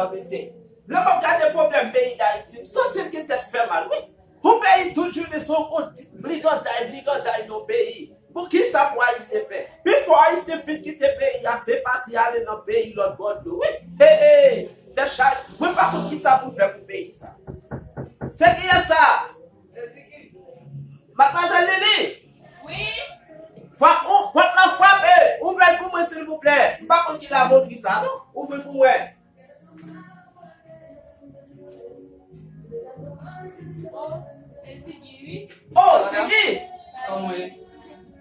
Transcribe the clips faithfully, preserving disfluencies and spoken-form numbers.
Mesye, lè m ap gade pwoblèm peyi Dayiti, m santi m gen tèt fè mal, wi. Yon peyi tout jounen se yon briganday, briganday nan peyi. Poukisa pou Ayisyen fè? Pifò Ayisyen fin kite peyi a, se pati ale nan peyi lòt bò dlo, wi. Hey, hey, tèt chaje. Mwen pa konn kisa pou fè pou peyi sa. Se kiyès sa? Madmwazèl Lili? Wi? Fwa, ou, pòt la frape. Ouvè l pou mwen, silvouplè. M pa konn ki lavodri sa, non. Ouvri l pou mwen. Oh, se Ziggy, wi. Oh, Ziggy! Kòman ye?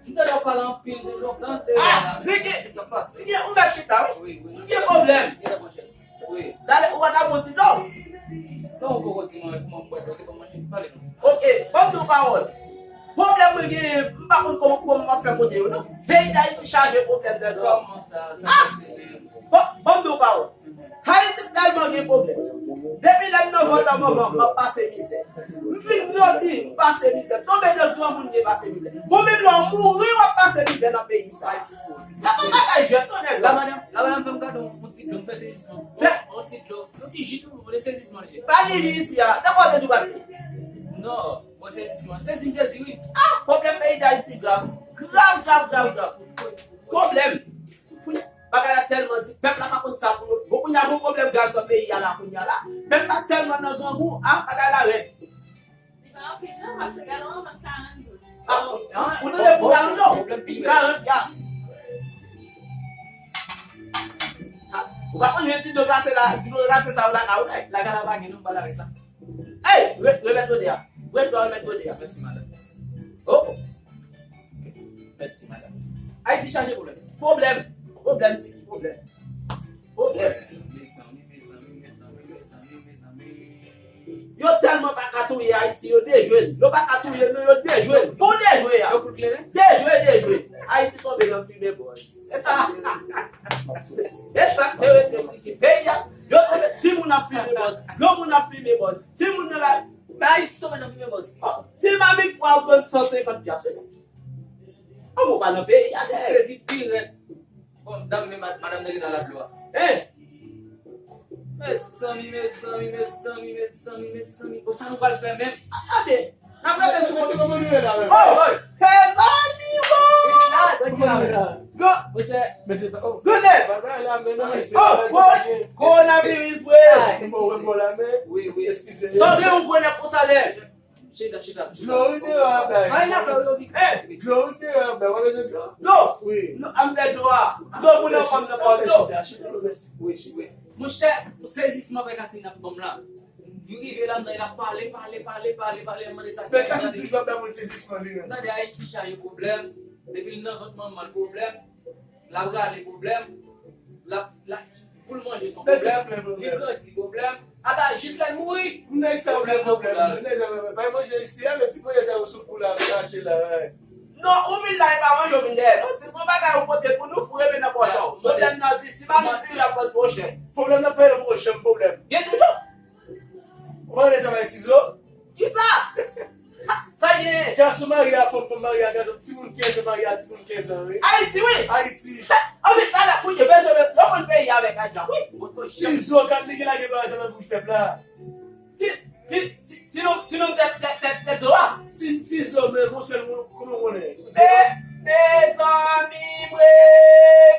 M tande w pale anpil de lòt tande. Ah, Ziggy! Sa k pase? Ziggy, ou mèt chita, wi. Wi, wi. M gen pwoblèm. Wi. Dale, ou pa ta bon ti dlo? Non, ou poko di mwen kòman m bwè dlo, te ban mwen pale non. Ok, ban m di w pawòl. Pwoblèm mwen genyen, m pa konn kòman, kòman m ap fè kote yo, non. Peyi Dayiti chaje pwoblèm nan dlo. Kòman sa, sa pase menm? Bon, ban m di w pawòl. Ayiti tèlman gen pwoblèm. Depi lè m nan vant manman m, m ap pase mizè. M fin grandi, m pase mizè. Tonbe nan granmoun, m pase mizè. Bon, menm lè w mouri, w ap pase mizè nan peyi sa. Se pa bagay jwèt non, nèg la. La madanm, la madanm fè m gade yon, yon ti dlo, m fè sezisman. Yon, yon ti dlo, yon ti ji tou, yon sezisman li ye. Pa gen ji isi a. Sa kote nou pral? Non, bon sezisman. Sezi m sezi, wi. Ah, pwoblèm peyi Dayiti grav. Grav, grav, grav, grav. Pwoblèm. Kounye, bagay la tèlman di, pèp la pa konn sa pou yo fè. Bon, kounye a, gon pwoblèm gaz nan peyi a la, kounye a la. Pèp la tèlman nan grangou, ah, bagay la rèd. Li pa anpil non, paske galon an vann karant goud. Ah, ou tande pou galon non? Karant gaz. Ah, ou pa konn jan ti dlo glase la, ti dlo glase sa yo lakay ou, nèg. Lakay la pa gen non, m pa la wè sa. Hey, re-, remèt lode a. Bwè dlo a, remèt lode a. Mèsi, madanm. Oh. Mèsi, madanm. Ayiti chaje pwoblèm. Pwoblèm. Pwoblèm, se ki pwoblèm? Pwoblèm. Mezanmi, mezanmi, mezanmi, mezanmi, mezanmi. Yo tèlman pa ka touye Ayiti, yo dejwe l. Yo pa ka touye l, non, yo dejwe l. Bon dejwe a. Yo fout kleren? Dejwe, dejwe. Ayiti tonbe nan fimen bòz. E sa k te rete. E sa k te rete sou ti peyi a. Yo tonbe, timoun ap fimen bòz. Granmoun ap fimen bòz. Timoun nan la. Men Ayiti tonbe nan fimen bòz. Oh, ti mamit pou al vann san senkant pyas, wi. An, mwen pa nan peyi a, nèg. Sezi pi rèd. Bon, dam, men mad-, madanm nan gentan la dlo a. Hein? Mezanmi, mezanmi, mezanmi, mezanmi, mezanmi. Bon, sa nou pral fè menm? A, a, men, n ap rete sou... Mesye, kòman nou ye la menm? Oh! Mezanmi, oh! Sa ki la menm? Gwo... Mesye, oh, gwo nèg! Bagay la menm, mesye. Oh, gwo kowonaviris vre! Mwen wè m bò la men. Wi, wi. Eskize. Sa w gen yon gwo nèg konsa, nèg? Chita, chita, chita. Dlo wi deyò a bay. Ay, la, dlo, dlo, dlo. Hey! Dlo wi deyò a bay. W ap bezwen dlo? Dlo? Wi. Non, a m fè dlo a. Dlo pou nan fanm nan pa dlo. Chita, chita, chita, mèsi. Wi, wi. Monchè, sezisman pè Kasim ap ban m la. M rive la, m tande l ap pale, pale, pale, pale, pale, m mande sa ki... Pè Kasim toujou ap bay moun sezisman li menm. Tande Ayiti chaje pwoblèm. Depi l nan vant manman l pwoblèm. L ap rale pwoblèm. L ap, l ap, pou l manje se yon pwoblèm. Li grandi pwoblèm. Ata jis lè l mouri. Nèg sa vle pwoblèm. Nèg sa vle pwoblèm. Pa manje isi a, men ti pwoblèm sa yo souf pou la, kache la. Non, ou vin la, e pa manje ou vin dèyè. Non, si se yon bagay ou pote pou nou, foure men nan pòch ou. Pwoblèm nan di, ti mamit di l ap vann pwochèn. Pwoblèm nan pa nan pwochèn, pwoblèm. Gen toujou. Ou pa konn travay sizo? Kisa? Sa gen? Gason marye a fanm, fanm marye a gason, timoun kenz an marye a timoun kenz an, wi. Ayiti, wi. Ayiti. Anfen, talè, kounye, bezwen, bezwen, yo konn peyi avèk ajan, wi. Sizo, kat li gen lage bagay sa nan bouch pèp la. Ti, ti, ti, ti non, ti non tèt, tèt, tèt, tèt zo a. Si tizo, men yon sèl moun, kòman w konnen? Me, mezanmi, mwe,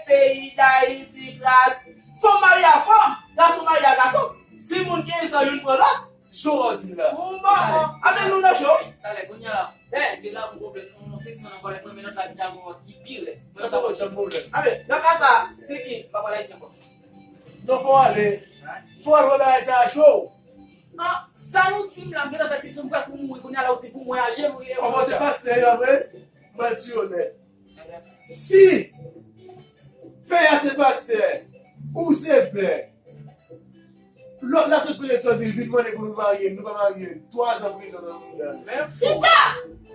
peyi Dayiti, gras. Fanm marye a fanm, gason marye a gason. Timoun kenz an, youn pran lòt. Cho w ap di m la. Ou manman, a men nou nan cho, wi. Talè, kounye a la, ou te la pou pwoblèm, yon sezisman nan pwalèt mwen, men lòt la vin avè yon ki pi rèd. Sa se yon pwoblèm. A men, nan ka sa, se ki, m pa pale ayiti ankò. Non, fò w ale. Fò w al wè bagay sa a cho. An, sa nou di m la, m gentan fè sezisman, m prèske pou mouri, kounye a la, ou di pou mwen, a je mouri. Kòman se pastè yo vre? Manti yo nèt. Si pè a se pastè, ou se pè, lòt la sot pale de sa, di l vin mande pou nou marye, nou pa marye, twa zan prizon nan mouda l. Kisa?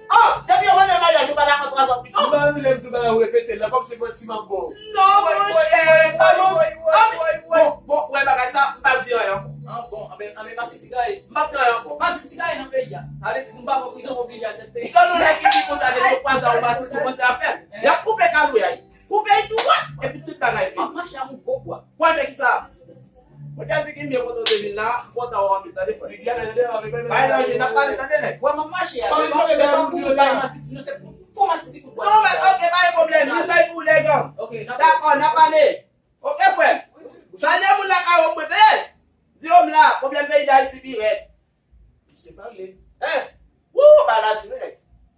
Oh, depi yo mande maryaj, ou pa dakò twa zan prizon? M pa renmen lè m di w bagay ou repete l la, kòm se manti m ap ba w. Non, monchè, pa manti. Bon, bon, wè bagay sa, m p ap di anyen ankò. An bon, anben, anben, pa sisi gaye. M p ap di anyen ankò. Pa sisi gaye nan peyi a. Sa vle di pou m pa pran prizon, m oblije aksepte. Gade yon nèg ki di konsa, depi twa zan ou pase sou konti afè. Y ap koupe kalouya, koupe l dwat, epi tout bagay fini. M ap mache ak yon gwo bwa. Bwa fè kisa? Gade ki mye kote w te vin la, kontan w anpil, tande frè. Bay lòje, n ap pale, tande nèg. Wè, m ap mache a. Se pa pou bay manti, sinon se pou fò manti si kout bwa. Non, men ok, pa gen pwoblèm, li fè pou lè gang. Dakò, n ap pale. Ok, frè m. Salye moun lakay ou mwen, tande. Di yo m la, pwoblèm peyi Dayiti pi rèd. Misye pale. Hein? Wou, ba la di nèg.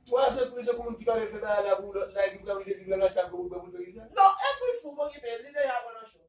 Twa zan prizon pou moun ki pa vle fè bagay la pou lòt la epi pou la prizon epi pou la mache ak gwo bout bwa pou l fè vizaj. Non, e fou fou, bon, ki pe, li deja pran nan cho.